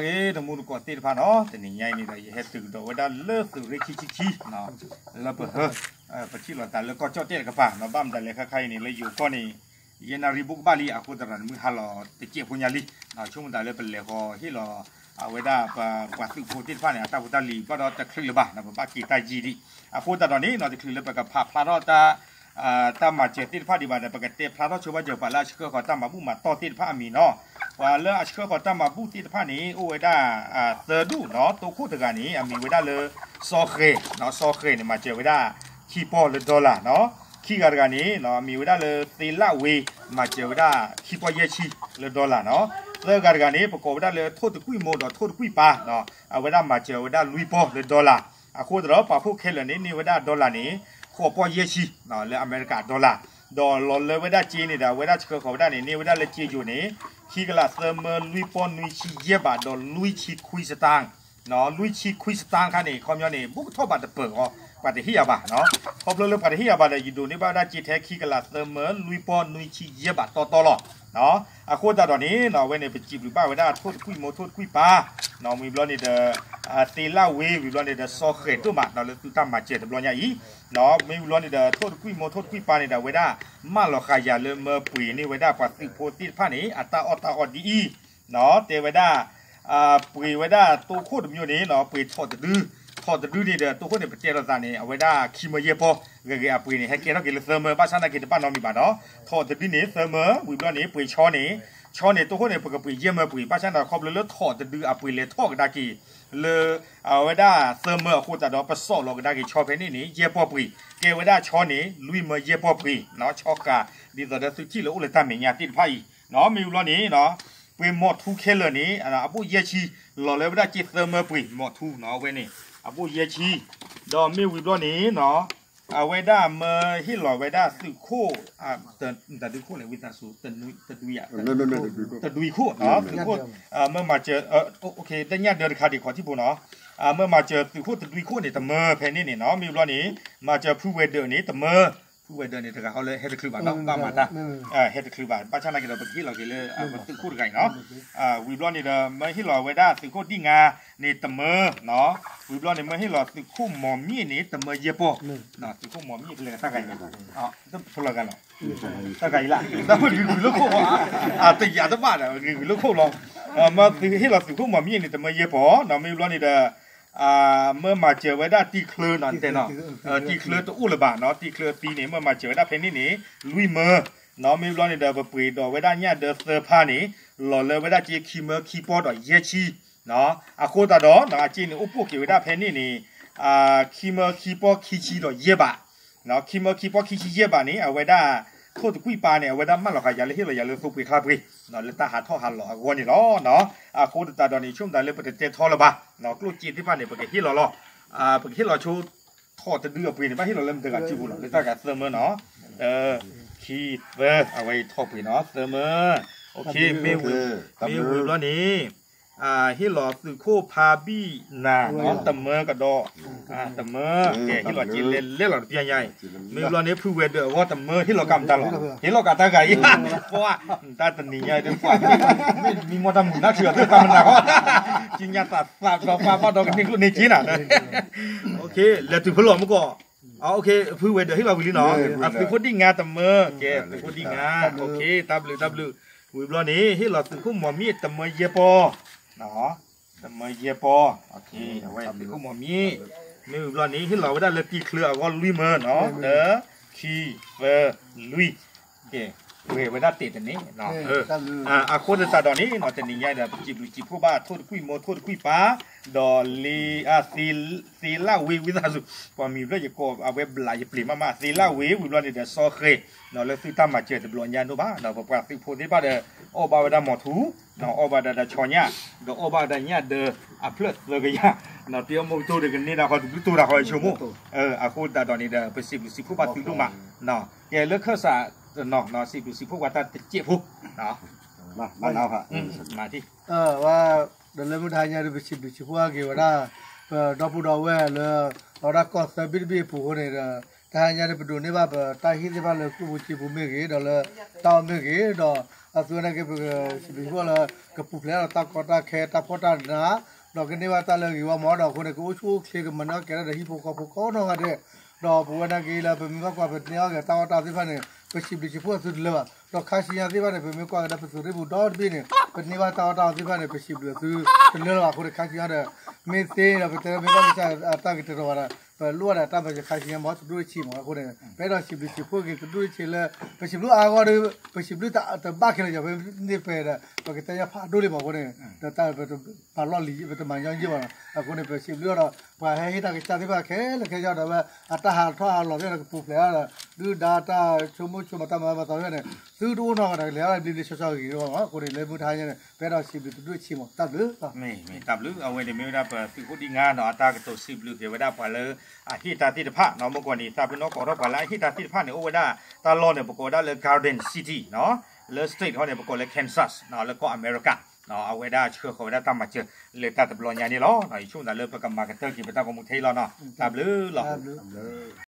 ဂ့ၤ တမူတကိးသ့ၣ်တဖၣ်နီၤ, တနံၤညါအံၤန့ၣ်ဒီး ယဟဲတုၤကဒီးဝဲဒၣ်လၢသုးရ့ၣ်ခံဆံခံ လၢပဟၢ ပထံၣ်လိာ်သးလၢကီၢ်ကၠီၣ်တဲၣ်တကပၤနီၤ, ဘၣ်မတၤလဲၣ်ခဲခါအံၤန့ၣ် လၢယိၤကီၢ်န့ၣ် ယဲၢ်နၣ်ရံၣ်ဘူးကဘၣ်လံ, အဃိသတးဒီး နမုၢ်ဟါလီၤတစဲးဖိညါလံ, ဆိကမိၣ်သးလၢပလဲၤဃီၤဟ့ၣ်လီၤ အဝဲဒၣ်ပှၤသုးဖိသ့ၣ်တဖၣ်န့ၣ် အတၢ်ဖိတၢ်လံၤ ဘၣ်ဒီးတချုးလၢၤဘၣ်နီၤ, ပဘၣ်က့ၤတၢ်ယံာ်ဒံး, အဃိသတးဒီးန့ၣ်နီၤ တချုးလၢပကဖးဖျါထီၣ်တၢ် တၢ်မၤစၢၤသ့ၣ်တဖၣ်ဒံးဘၣ်ဒီး ပကတဲဖျါထီၣ်ဆိဘၣ်စၢၤပှၤလၢအဆှၢဃီၤတၢ်မၤဘူၣ်မၤတီၢ်သ့ၣ်တဖၣ်အမံၤနီၤ, ပှၤလၢအဆှၢဃီၤတၢ်မၤဘူၣ်သ့ၣ်တဖၣ်န့ၣ် အိၣ်ဝဲဒၣ် သၢဒူၣ်နီၤ, တိခိၣ်တဂၤန့ၣ် အမံၤဝဲဒၣ်လၢ စီၤဃဲၤနီၤ, စီၤဃဲၤန့ၣ် မၤစၢၤဝဲဒၣ် ခံပီၢ်လၢ dollar နီၤ, ခံဂၤတဂၤန့ၣ် အမံၤဝဲဒၣ်လၢသ့လၣ်ဝ့ မၤစၢၤဝဲဒၣ် ခံပီၢ်ယဲၢ်ဆံလၢ dollar နီၤ, သၢဂၤတဂၤန့ၣ် ပကိးဝဲဒၣ်လၢထိၣ်တကွံၣ်မိၢ်ဒီးထိၣ်တကွံၣ်ပၢ်နီၤ, အဝဲဒၣ်မၤစၢၤဝဲဒၣ်လွံၢ်ပီၢ်လၢ dollar, အဃိသတးဒီးပာ်ဖှိၣ်ခဲလၢာ်န့ၣ် န့ၢ်ဝဲဒၣ် dollar န့ၣ် ဃိးပီၢ်ယဲၢ်ဆံ လၢအမဲရကၤ dollar, ဒီးလီၤလၢဝဲဒၣ်စ့န့ၣ်ဒီး အဝဲဒၣ်ဆှၢဃီၤဝဲဒၣ်န့ၣ် န့ၢ်ဝဲဒၣ်လၢစ့ယိၤန့ၣ် ခံကလးသၢမၢလွံၢ်ပီၢ်နွံဆံယဲၢ်ဘးဒီးလွံၢ်ဆံခွံစတၢၣ် လွံၢ်ဆံခွံစတၢၣ်ခါန့ၣ် ခီပညီန့ၣ် ဘူးကထီၣ်ဘးတပၢၢ်အီၤ ပှၤတဟ့ၣ်ယၤဘၣ်နီၤ, ခီဖျိလၢပှၤတဟ့ၣ်ယၤဘၣ်ဒီး ယဒိးန့ၢ်ဘၣ်ဝဲဒၣ်စ့ထဲခံကလးသၢမၢလွံၢ်ပီၢ်နွံဆံယဲၢ်ဘးတီတီလီၤ. အဃိသတးဒီးန့ၣ်နီၤ အဝဲန့ၣ် ပစံးဘျုးဘၣ်ဝဲဒၣ်ထိၣ်တကွံၣ်မိၢ်ထိၣ်တကွံၣ်ပၢ် မ့ၢ်ဘျီန့ၣ်ဒီး သ့လၣ်ဝ့ ဝံၤဘျီန့ၣ်ဒီး စီၤဃဲၤဒိၣ်မးနီၤ လၢသုတၢ်မၤစၢၤတဘျီညါအံၤ, မ့ၢ်ဝံၤဘျီန့ၣ်ဒီး ထိၣ်တကွံၣ်မိၢ်ထိၣ်တကွံၣ်ပၢ်န့ၣ်ဒီး အဝဲဒၣ် မၢလီၤဃာ်ယၤလၢမၢပှ့ၤန့ၢ်ဝဲဒၣ်ပှၤသုးဖိသ့ၣ်တဖၣ်န့ၣ် အတၢ်အီၣ်တၢ်အီဒ်အံၤ တဲဝဲဒၣ် ပှ့ၤဝဲဒၣ်တိခိၣ်တမျိုးန့ၣ်နီၤ ပှ့ၤထိးတဒု, ထိးတဒုန့ၣ်ဒီး တိခိၣ်န့ၣ် ပတဲလိာ်သးန့ၣ် အဝဲဒၣ်ခံမၢယဲၢ်ပီၢ် ဂ့ၤဂ့ၤအပှ့ၤန့ၣ် ဟဲကဲထီၣ်က့ၤလၢသၢမၢ ဘၣ်ဆၣ်နာ်က့ၤတဘၣ်နီတမံၤဘၣ်နီၤ, ထိးတဒုန့ၣ် သၢမၢ ဝံၤဘျီန့ၣ် ပှ့ၤဆီန့ၣ်, ဆီန့ၣ် တိခိၣ်န့ၣ် ပကပှ့ၤယဲၢ်မၢပှ့ၤ ဘၣ်ဆၣ်ဒီးခီဖျိလၢထိးတဒုအပှ့ၤလဲၤထီၣ်ကဒါက့ၤ လၢ အဝဲဒၣ်သၢမၢအဃိသတးဒီး ပစိာ်လီၤကဒါက့ၤဆီဖဲန့ၣ်န့ၣ် ယဲၢ်ပီၢ်ပှ့ၤ, ကဲဝဲဒၣ်ဆီန့ၣ် လွံၢ်မၢယဲၢ်ပီၢ်ပှ့ၤ, ဆီဃာ် ဒ်သိးဒီးသုထံၣ်လၢအိၣ်လၢတၢ်မဲာ်ညါသ့ၣ်တဖၣ်အံၤ, မ့ၢ်ဝံၤဘျီန့ၣ် ပှ့ၤမိးထူခဲလၢာ်န့ၣ် အဘိၣ်ယဲၢ်ဆံ, လီၤလၢဝဲဒၣ်စ့သၢမၢပှ့ၤ မိးထူနီၤ အဝဲန့ၣ် အဘိၣ်ယဲၢ်ဆံ, ဒီးမ့ၢ်ဝံၤဘျီန့ၣ် အဝဲဒၣ်မၢဟ့ၣ်လီၤဝဲဒၣ်သုးခိၣ် တဒုခိၣ်န့ၣ် ဝံသးစူၤ တဒုယၤ တဒုခိၣ်, သုးခိၣ် မၢမၤစၢၤ တညၣ်ဒၢတခါဒံးခီၣ်ထံးဖိနီၤ, မၢမၤစၢၤသုးခိၣ်တဒုခိၣ်န့ၣ် တမၢဖဲန့ၣ်န့ၣ်နီၤ, မ့ၢ်ဘျီန့ၣ် မၤစၢၤဖုဝဲၤဒၢးန့ၣ် တမၢ, ဖုဝဲၤဒၢးန့ၣ် တဂၤဟီလၢဟဲတချုးဘၣ်နီၤ ဘၣ်မၤတၢ် ဟဲတချုးဘၣ် ဘၣ်ဆၣ်နာ်က့ၤဒီး ပကဟ့ၣ်လီၤက့ၤလၢ သုးခိၣ်တဂၤအံၤနီၤ, ဝံၤဘျီန့ၣ်ဒီး မၢဟ့ၣ်လီၤဝဲဒၣ်သုးခိၣ်ဒံၣ်ငါန့ၣ် တမၢ, ဝံၤဘျီန့ၣ် မၢဟ့ၣ်လီၤသုးခိၣ်မီၤမံၣ်န့ၣ် တမၢယဲၢ်ပီၢ်, သုးခိၣ်မီၤမံၣ်တလဲၤတၢ်ဂၤအံၤ, တဖျိလီၤဂၤလီၤ, တၢ်ဂၤအံၤလၢ တၢ်မၢဂ့ၤဂ့ၤလၢခိၣ်လီၤ, တယာ်တဘၣ်ဒီး ဂ့ၤဂ့ၤလၢခိၣ်လီၤ, မၢဟ့ၣ်လီၤသုးခိၣ်မီၤမံၣ်န့ၣ် တမၢယဲၢ်ပီၢ်နီၤ, မ့ၢ်ဘျီန့ၣ်ဒီး မၢမၤစၢၤဝဲဒၣ်တံၤချၢနီၤတဲနီၤ, တံၤချၢတအိၣ်လၢၤဘၣ်နီၤ, တံၤချၢအသံန့ၣ် မၢမၤစၢၤဝဲဒၣ်ဖဲန့ၣ်န့ၣ် လွံၢ်မၢ, မ့ၢ်ဘျီန့ၣ်ဒီး ပပှ့ၤဒီးဝဲဒၣ်ညၣ်ဒၢသၢဖါန့ၣ် လီၤလၢဝဲဒၣ်စ့ခံမၢခံပီၢ်ဒီးယဲၢ်ဆံ, အဃိသတးဒီး အစ့န့ၣ်အိၣ်ပိၢ်က့ၤဝဲဒၣ်ဖဲန့ၣ်န့ၣ် ခံမၢခံပီၢ်ခံဆံဒီးယဲၢ်ဘး, ခံမၢခံပီၢ်ခံဆံယဲၢ်ဘးန့ၣ် အဝဲဒၣ် ထိၣ်တကွံၣ်ပၢ်န့ၣ် အဝဲဒၣ်မၢလီၤဃာ်ယၤလၢဟ့ၣ်လီၤယၤလၢသိပှ့ၤချါပှ့ၤ လၢတၢ်ဟးထီၣ်ဟးလီၤအဂီၢ်န့ၣ်လီၤ. အဃိသတးဒီးန့ၣ် ဆိကမိၣ်သးလၢပတတဲထီလၢၤဘၣ်, ကျိၣ်စ့သ့ၣ်တဖၣ်န့ၣ် ပကဟ့ၣ်လီၤလီၤ, ပကဟ့ၣ်လီၤဆိ ထိးတဒုအပှ့ၤန့ၣ် ဘၣ်ဟ့ၣ်လီၤလၢမတၤတဂၤစုပူၤလီၤ, လၢတၢ်ဂၤသၢမၢနီၤ, တၢ ခံ သၢ အဝဲအံၤထိးပှ့ၤနီၤ သၢမၢ, မ့ၢ်ဝံၤဘျီန့ၣ် ဟ့ၣ်လီၤသုးခိၣ်ဖါဘံၣ်နၤနီၤ တမၢကဒီး, တမၢ, ကဲဟ့ၣ်လီၤက့ၤလဲၤလဲၤလီၤတပျၢ်ညါအံၤ, မ့ၢ်ဘျီန့ၣ် ဖုဝဲၤဒၢးအဂီၢ်တမၢ ဟ့ၣ်လီၤကးမတၤလီၤ, ဟ့ၣ်လီၤကးတၢ်ဂၤအံၤ, ပှၤ, တၢ်တနံၤညါအံၤ ပှၤ, မံမီၢ်တၢ်မုာ်နၢ်ခံအီၤသ့ၣ်တၢ်မနၤဃီ, ကညါသးသးဒီးပှၤဘၣ်ဒီးကန့ၢ်ကျိၣ်န့ၢ်စ့နၤ, လဲၤတုၤဖဲလီၤမူကီၢ်, ဖုဝဲၤဒၢးဟ့ၣ်လီၤဝံၤလံနီၤ, သုးခိၣ်ဒံၣ်ငါတမၢ, ကဲသုးခိၣ်ဒံၣ်ငါ, တၢ်ဘျုးတၢ်ဘျုး, ဝံၤဘျီန့ၣ် ဟ့ၣ်လီၤသုးခိၣ်မီၤမံၣ်တမၢယဲၢ်ပီၢ် တမၢယဲၢ်ပီၢ်, အဝဲသုးခိၣ်မီၤမံၣ်, မ့ၢ်ဝံၤဘျီန့ၣ် ဟ့ၣ်လီၤဝဲဒၣ်လၢတံၤချၢအဂီၢ်လွံၢ်မၢနီၤ, တၢ ခံ သၢ လွံၢ်, ကဲ, ဝဲၤဝဲဒၣ်တဲာ်တန့ၣ်, အဃိသတးဒီးန့ၣ် တနံၤညါဒီး ပစံးဘျုးစံးဖှိၣ်ဘၣ်ထိၣ်တကွံၣ်မိၢ်ထိၣ်တကွံၣ်ပၢ်, ဒီးလ့ သ့လၣ်ဝ့ဝံသးစူၤ, ပှၤမံၤဘျီယကိးအဝဲဘျးယပျ့ၤမးမး သ့လၣ်ဝ့ ဝံၤဘျီန့ၣ်ဒီးစီၤဃဲၤ, လၢသုတၢ်မၤစၢၤတဘျီညါဒိၣ်ဘၣ်, ဒီးပပှၤသုးဖိသ့ၣ်တဖၣ်ဒီး အီၣ်ဘၣ်ဝဲဒၣ်မီၤထူ, အီၣ်ဘၣ်ဒၣ်ဒီးဆီညၣ်, ဒီးအီၣ်ဘၣ်ဝဲဒၣ်ညၣ်ဒၢအဖျၢၣ်သၢကယၤ, တံၤအီၣ်မိၢ်ကတိၤဒီးကန့ၢ်ဒၣ်ဃီတဘျုးတိၤတၢ်ဃီအဆိကမိၣ်, အဃိသတးဒီးန့ၣ်ဒီး ပစံးဘျုးစံးဖှိၣ်ဘၣ်သုဒိၣ်မး, ကဲလၢခၢၣ်စးတနီၤ စံးဘျုးစံးဖှိၣ်ဝဲတၢ်တစဲးဖိ, မၤထံၣ် ဒီးလၢမုၢ်တဟါညါဒီး ပစံးဘျုးစံးဖှိၣ်အါက့ၤဝဲဒၣ် ပဒီပုၢ်ဒီဝဲၢ်လၢ အဝဲဒၣ်ကီၢ်သၢဘ့ၣ်တဘ့ၣ်အပူၤအဃိန့ၣ်ဒီး တဟါညါဒီး ပဒိးန့ၢ်ဘၣ်ပတၢ်ဟ့ၣ်သ့ၣ်တဖၣ်လၢကျိၣ်ဖိစ့ဖိမ့ၢ်ဂ့ၤ ဒီးလၢတၢ်အီၣ်မ့ၢ်ဂ့ၤ ဒီး အသုဝဲနာ်က့ ပကစံးဘျုးစံးဖှိၣ်လၢ ကပူၤဖျဲးဒီးတၢ်ကီတၢ်ခဲ တၢ်ဖှီၣ်တၢ်နး ဒီးကန့ၢ်ဘၣ်တၢ်လၢဂ့ၤဝါမးဒီး အဃိန့ၣ် ကအိၣ်ဆူၣ်အိၣ်ချ့ ကမၤန့ၢ်အီၣ်ကဲၤတၢ်ဒီးဟံၣ်ဖိဃီဖိကိးနီၢ်ဂၤဒဲး, ဒီးပဝဲနာ်က့လၢ ပမ့ၢ်ဘၣ်ကွၢ် ပန့ၢ်အီၣ်ကဲၤတၢ်အီၣ်တၢ်အီသ့ၣ်တဖၣ်န့ၣ် ပစံးဘျုးစံးဖှိၣ်အသုတလၢာ်ဘၣ်. ဒီးခါဆူညါသ့ၣ်တဖၣ်န့ၣ် ပမ့ၢ်ကွၢ်ကဒါပသုးရ့ၣ်ပူၤဒီတဘ့ၣ်န့ၣ် ပန့ၢ်ဘၣ်တၢ်အီၣ်တၢ်အီသ့ၣ်တဖၣ်န့ၣ် ပစံးဘျုးအသုတလၢာ်လၢၤဘၣ်. အဃိန့ၣ် ခါဆူညါဒီး မ့ၢ်သ့ဒီး ပတဲလၢမ့ၢ်ဘၣ်ကစၢ်အတၢ်ကတဲာ်ကတီၤဘၣ်ဒီး ပလိၣ်ဘၣ်ဒီးတၢ်မၤစၢၤ ခါဆူညါမ့ၢ်တဒူၣ်တဆံးမး. အဃိန့ၣ် ပအဲၣ်ဒိးစံးဘျုးစံးဖှိၣ်က့ၤတဒူၣ်တဆံးလၢ ပစံးဘျုးအါဂီၢ်ဒီး ပစံးဘျုးတဘၣ်ခဲလၢာ် ပမ့ၢ်ပှဲၤဒီး ပကတဲညါဖးဒိၣ်လံမး. အဃိန့ၣ် ဒီးတၢ်ပတပာ်လီၢ်လံၤ ပတမၤညီယံာ်ဘၣ်လီၤ. အဃိန့ၣ် ပစံးဘျုးအီၤဒီး ပှၤဟဲဟ့ၣ်တၢ်ကစၢ်သ့ၣ်တဖၣ်ခဲလၢာ်ခဲဆ့ဒီး ဝဲအတၢ်ဟးထီၣ်ဟးလီၤသ့ၣ်ဒီး ကပူၤဖျဲးအီၤဒီး ဒုၣ်ဒါတၢ်ဆိကမိၣ်ဆိကမး တၢ်မၤမၤသီသ့ၣ်န့ၣ် သုတအိၣ်နီတဂၤဒီး ကလဲၤထီၣ်ဘျ့ဘျ့ဆှီဆှီဂ့ၤဂ့ၤလီၤ. အဃိန့ၣ် လၢမုၢ်တဟါညါန့ၣ် ပအဲၣ်ဒိးစံးဘျုးတဒူၣ်တဆံးမး. တၢ်ဘျုး မ့ၢ်တၢ်ဘျုး အဝဲန့ၣ်မ့ၢ်ဝဲဒၣ်ပသုးခိၣ်ဒံၣ်ငါနီၤ အတၢ်ကတိၤစံးဘျုးက့ၤဝဲဒၣ်ပှၤလၢအဟ့ၣ်တၢ်သ့ၣ်တဖၣ်နီၤ. မ့ၢ်ကွၢ်န့ၣ် သးပ့ၤနီၣ်ကိးထီၣ်ပှၤလၢအဟ့ၣ်တၢ်သ့ၣ်တဖၣ်န့ၣ် အိၣ်ဝဲဒၣ်တၢ်လီၢ်န့ၣ် ပကိးဝဲဒၣ်လၢ Garden City နီၤ, လၢ state ဟီန့ၣ် ပကိးလၢ Kansas နီၤ, လၢကီၢ်အမဲရကၤ အဝဲဒၣ်ဆှၢဃီၤဝဲဒၣ်တၢ်မၤစၢၤလၢတၢ်တဘျီညါန့ၣ်လီၤ. ယဆိကမိၣ်သးလၢပကမၤကတၢၢ်က့ၤပတၢ်ဂီၤမူထဲအံၤလီၤနီၤ. တၢ်ဘျုးလီၤ.